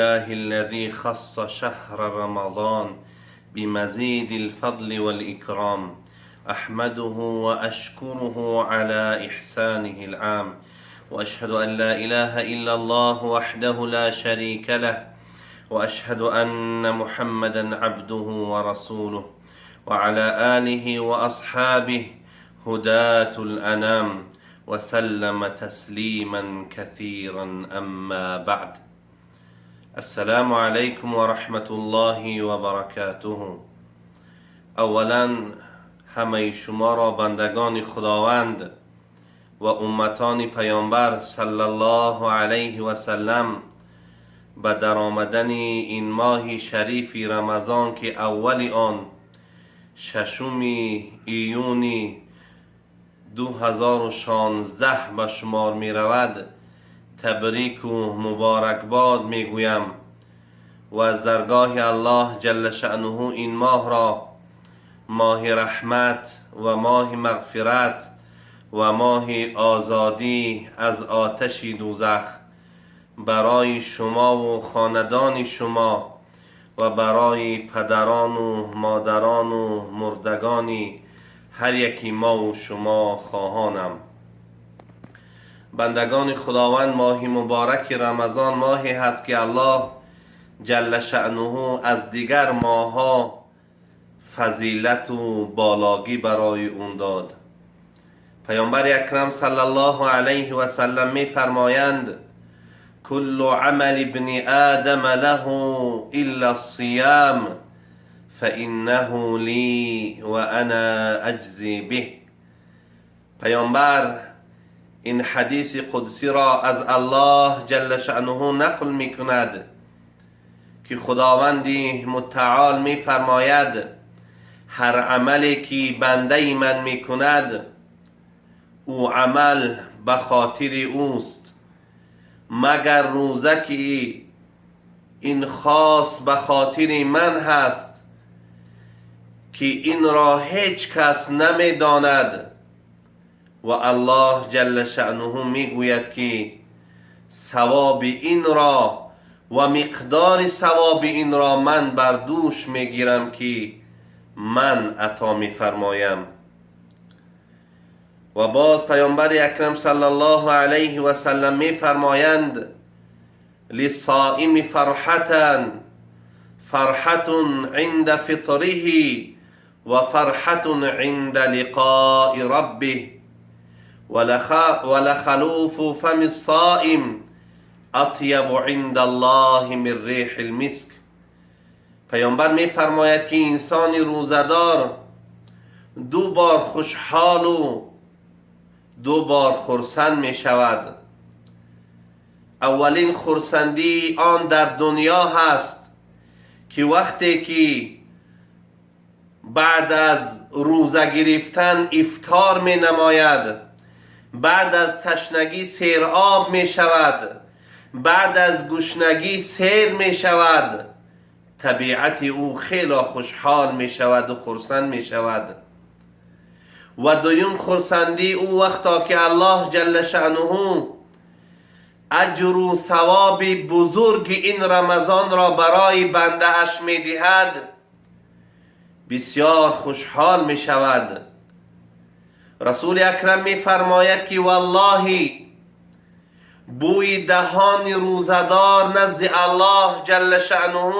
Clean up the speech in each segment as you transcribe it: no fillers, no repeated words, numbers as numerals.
لله الذي خص شهر رمضان بمزيد الفضل والإكرام. أحمده وأشكره على إحسانه العام، وأشهد أن لا إله إلا الله وحده لا شريك له، وأشهد أن محمدا عبده ورسوله وعلى آله وأصحابه هداة الأنام وسلم تسليما كثيرا. أما بعد، السلام عليكم ورحمة الله وبركاته. اولا همه شما را، بندگان خداوند و امتان پیامبر صلی الله علیه و سلم، به درآمدن این ماه شریف رمضان که اول آن ششم ایون 2016 به شمار می رود، تبریک و مبارکباد می گویم و از درگاه الله جل شأنه این ماه را ماه رحمت و ماه مغفرت و ماه آزادی از آتش دوزخ برای شما و خاندان شما و برای پدران و مادران و مردگان هر یکی ما و شما خواهانم. بندگان خداوند، ماه مبارک رمضان ماهی هست که الله جل شأنه از دیگر ماهها فضیلت و بالاگی برای اون داد. پیامبر اکرم صلی الله علیه و سلم می فرمایند: کل عمل ابن آدم له الا الصيام فانه لی و انا اجزی به. پیامبر این حدیث قدسی را از الله جل شأنه نقل می کند که خداوندی متعال می فرماید: هر عملی که بنده من می کند، او عمل به خاطر اوست، مگر روزه که این خاص به خاطر من هست که این را هیچ کس نمی داند. و الله جل شأنه می گوید که ثواب این را و مقدار ثواب این را من بر دوش می گیرم که من عطا می فرمایم. و باز پیامبر اکرم صلی الله علیه و سلم می فرمایند: للصائم فرحة، فرحة عند فطره وفرحة عند لقاء ربه، ولخلوف فم الصائم اطیب عند الله من ریح المسک. پیامبر می فرماید که انسان روزه‌دار دو بار خوشحال و دو بار خرسند می شود. اولین خرسندی آن در دنیا هست که وقتی که بعد از روزه گرفتن افطار می نماید، بعد از تشنگی سیر آب می شود، بعد از گشنگی سیر می شود، طبیعت او خیلی خوشحال می شود و خرسند می شود. و دویم خرسندی او وقتا که الله جل شأنه اجر و ثواب بزرگ این رمضان را برای بنده اش می دهد، بسیار خوشحال می شود. رسول اکرم می فرماید که والله بوی دهان روزه‌دار نزد الله جل شأنه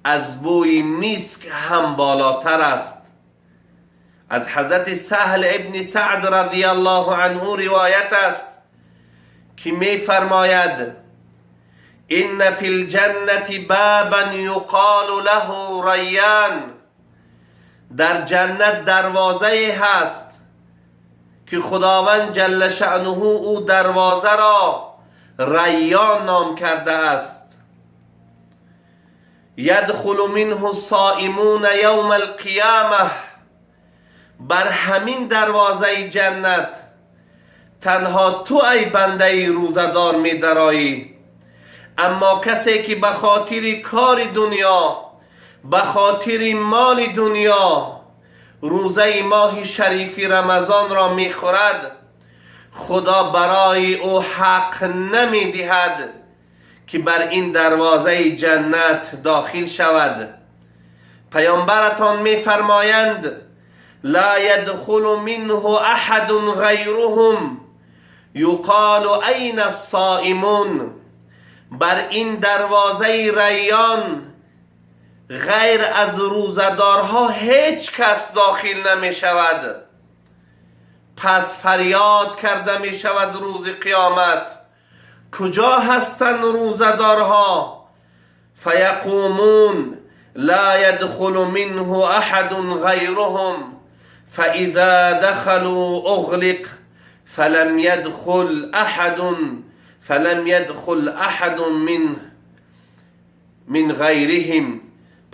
از بوی مسک هم بالاتر است. از حضرت سهل ابن سعد رضی الله عنه روایت است که می فرماید: ان فی الجنة بابا یقال له ریان. در جنت دروازه هست که خداوند جل شأنه او دروازه را ریان نام کرده است. یدخل منه الصائمون یوم القیامه. بر همین دروازه جنت تنها تو ای بنده روزه‌دار می درایی. اما کسی که به خاطر کار دنیا، به خاطر مال دنیا روزه ماه شریف رمضان را میخورد، خدا برای او حق نمیدهد. که بر این دروازه جنت داخل شود. پیامبرتان میفرمایند: لا يدخل منه احد غیرهم، یقال این الصائمون. بر این دروازه ریان غیر از روزه‌دارها هیچ کس داخل نمی شود. پس فریاد کرده می شود روز قیامت: کجا هستند روزه‌دارها؟ فیقومون لا يدخل منه احد غیرهم، فاذا دخلوا اغلق، فلم يدخل احد من غیرهم.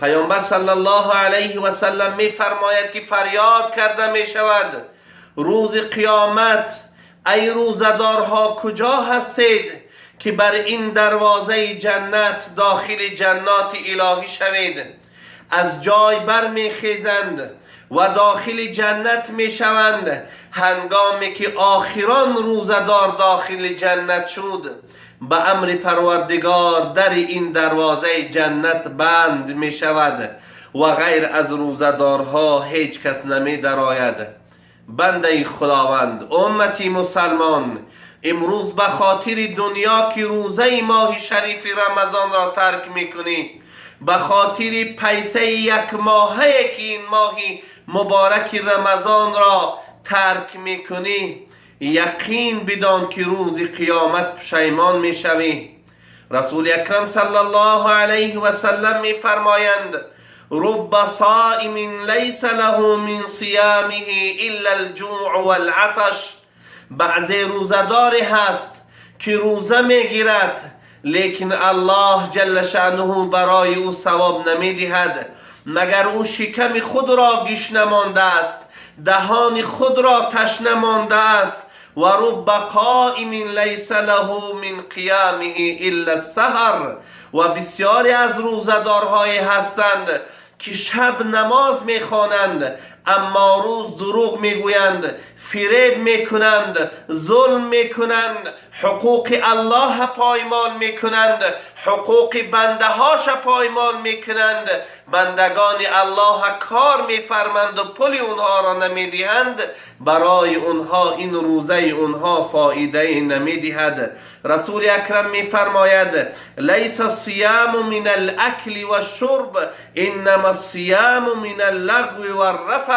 پیامبر صلی الله علیه و سلم می فرماید که فریاد کرده می شود روز قیامت: ای روزه‌دارها، کجا هستید که بر این دروازه جنت داخل جنات الهی شوید؟ از جای بر میخیزند و داخل جنت میشوند. هنگامی که آخران روزه‌دار داخل جنت شد، به امر پروردگار در این دروازه جنت بند می شود و غیر از روزه‌دارها هیچ کس نمی درآید. بنده خداوند، امتی مسلمان، امروز به خاطر دنیا که روزه ماه شریف رمضان را ترک میکنی، به خاطر پیسه یک ماهه که این ماه مبارک رمضان را ترک میکنی، یقین بدان که روز قیامت پشیمان میشوی. رسول اکرم صلی الله علیه و سلم میفرمایند: رب صائم لیس له من صیامه الا الجوع والعطش. بعضی روزه‌داری هست که روزه میگیرد، لیکن الله جل شأنه برای او ثواب نمیدهد، مگر او شکم خود را گشنه مانده است، دهان خود را تشنه مانده است. و رب قائم لیس له من قیامه الا السهر. و بسیاری از روزه‌دارهایی هستند که شب نماز میخوانند، اما روز دروغ میگویند، فریب میکنند، ظلم میکنند، حقوق الله پایمال میکنند، حقوق بنده هاش پایمال میکنند، بندگان الله کار میفرمند و پول اونها را نمیدهند. برای اونها این روزه اونها فایده نمیدهد. رسول اکرم میفرماید: لیس الصیام من الاکل والشرب، انما الصیام من اللغو والرفث.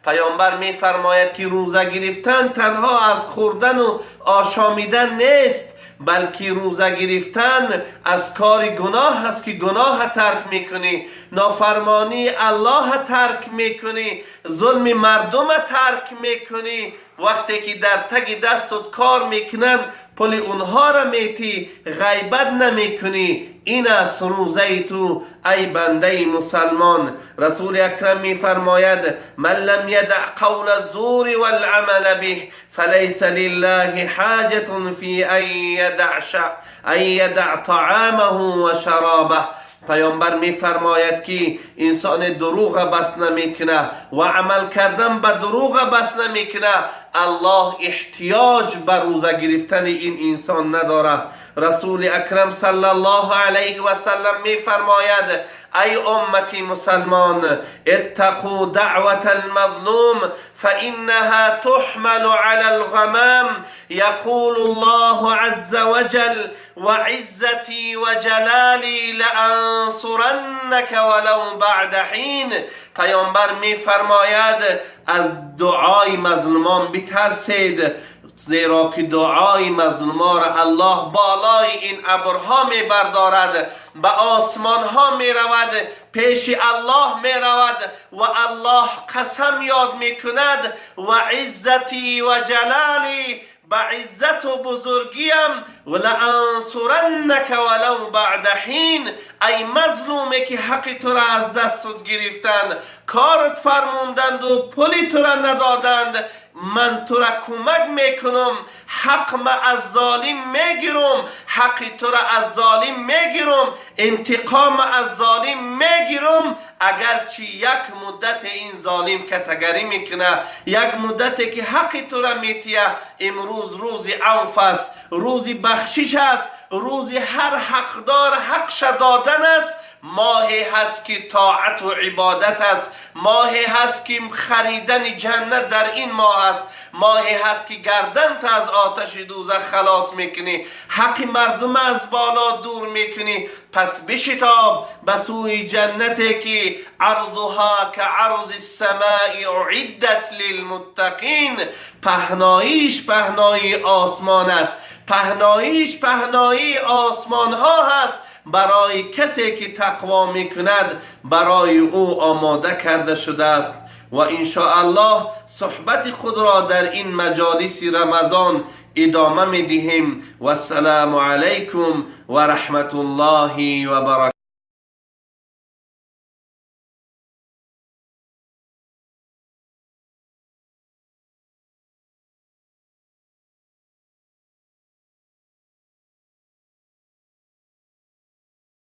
پیامبر میفرماید که روزه گرفتن تنها از خوردن و آشامیدن نیست، بلکه روزه گرفتن از کار گناه است که گناه ترک میکنی، نافرمانی الله ترک میکنی، ظلم مردم ترک میکنی. وقتی که در تگ دستت کار میکنند، پول اونها را میتی، غیبت نمیکنی. این است روزه تو، ای بنده مسلمان. رسول اکرم میفرماید: من لم یدع قول الزور والعمل به، فلیس لله حاجة فی ان یدع طعامه و شرابه. پیامبر میفرماید که انسان دروغ بس نمیکنه و عمل کردن به دروغ بس نمیکنه، الله احتیاج به روزه گرفتن این انسان نداره. رسول اکرم صلی الله علیه و سلم میفرماید: ای امتی مسلمان، اتقوا دعوة المظلوم، فإنها تحمل على الغمام. يقول الله عز وجل: وعزتي وجلالي لأنصرنك ولو بعد حين. پیامبر میفرماید از دعای مظلومان بترسید، زیرا که دعای مظلومان را الله بالای این ابرها می بردارد، به آسمان ها می رود، پیش الله می رود و الله قسم یاد می کند: و عزتی و جلالی، به عزت و بزرگیم، و لانصرنک ولو بعد حین. ای مظلومی که حق تو را از دستت گرفتند، کارت فرموندند و پولی تو را ندادند، من تو را کمک میکنم، حق ما از ظالم میگیرم، حق تو را از ظالم میگیرم، انتقام از ظالم میگیرم، اگرچه یک مدت این ظالم کتگری میکنه، یک مدتی که حق تو را میتیه. امروز روز عفو است، روز بخشش است. Рӯзи ҳар ҳақдор ҳақша додан аст. Моҳе ҳаст, ки тоату ибодат аст. Моҳе ҳаст, ки харидани ҷаннат дар ин моҳ аст. Моҳе ҳаст, ки гарданта аз оташи дӯзах халос мекунӣ, ҳаққи мардум аз боло дур мекунӣ. Пас бишитоб ба сӯи ҷаннате, ки عرضها كعرض السماء أعدت للمتقين. Паҳноиш паҳнои осмон аст, паҳноиш паҳнои осмон ҳо ҳаст. Барои касе ки тақво мекунад, барои ӯ омода карда шудааст. Ва иншоаллоҳ суҳбати худро дар ин маҷолиси Рамазон идома медиҳем. Вассалому алайкум ва раҳматуллоҳи ва баракатуҳ.